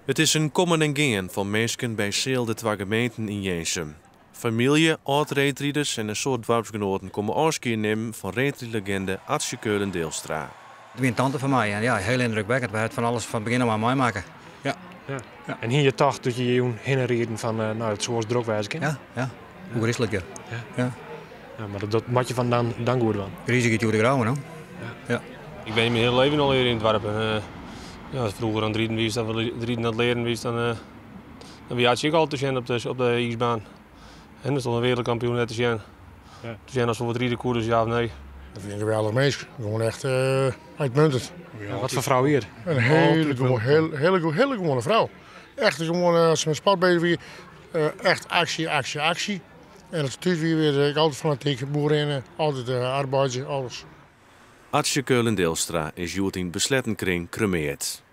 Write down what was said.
It is in kommen en gean fan minsken by seal De Twa Gemeenten yn Jirnsum. Famylje, âld-reedriders en in soad doarpsgenoaten komme ôfskie nimmen fan reedrydleginde Atsje Keulen-Deelstra. It wie in tante fan my en ja, hiel yndrukwekkend. We ha it fan alles fan begjin ôf oan meimakke. Ja. Ja. En hie je tocht dat je jûn hinne rieden fan no, it soe wolris drok wêze kinne? Ja, ja. Oergriislik, ja. Ja. Ja. Ja, mar dat moat je fan dan, dan goed dwaan. Grize giet oer de grou, no. Ja. Ja. Ik ben myn hiele leven al hjir yn it doarp. En, ja, as froeger oan it riden wiest, of it riden oan it learen wiest, dan, dan wie Atsje ek al te sjen op de iisbaan. En dan stond in wereldkampioen net te sjen. Ja. Te sjen as we wat ride koe, dus ja of nee. Dat wie in geweldich minsk. Gewoan echt uitmuntend. Ja, wat foar frou wie it? In hele, hele, hele, hele gewoane frou. Echt gewoan, as se met sport bezich wie, echt aksje, aksje, aksje. En as se thús wie, wie se ek altyd fanatyk, boerinne, altyd arbeidzje, alles. Atsje Keulen-Deelstra is hjoed yn besletten kring kremeard.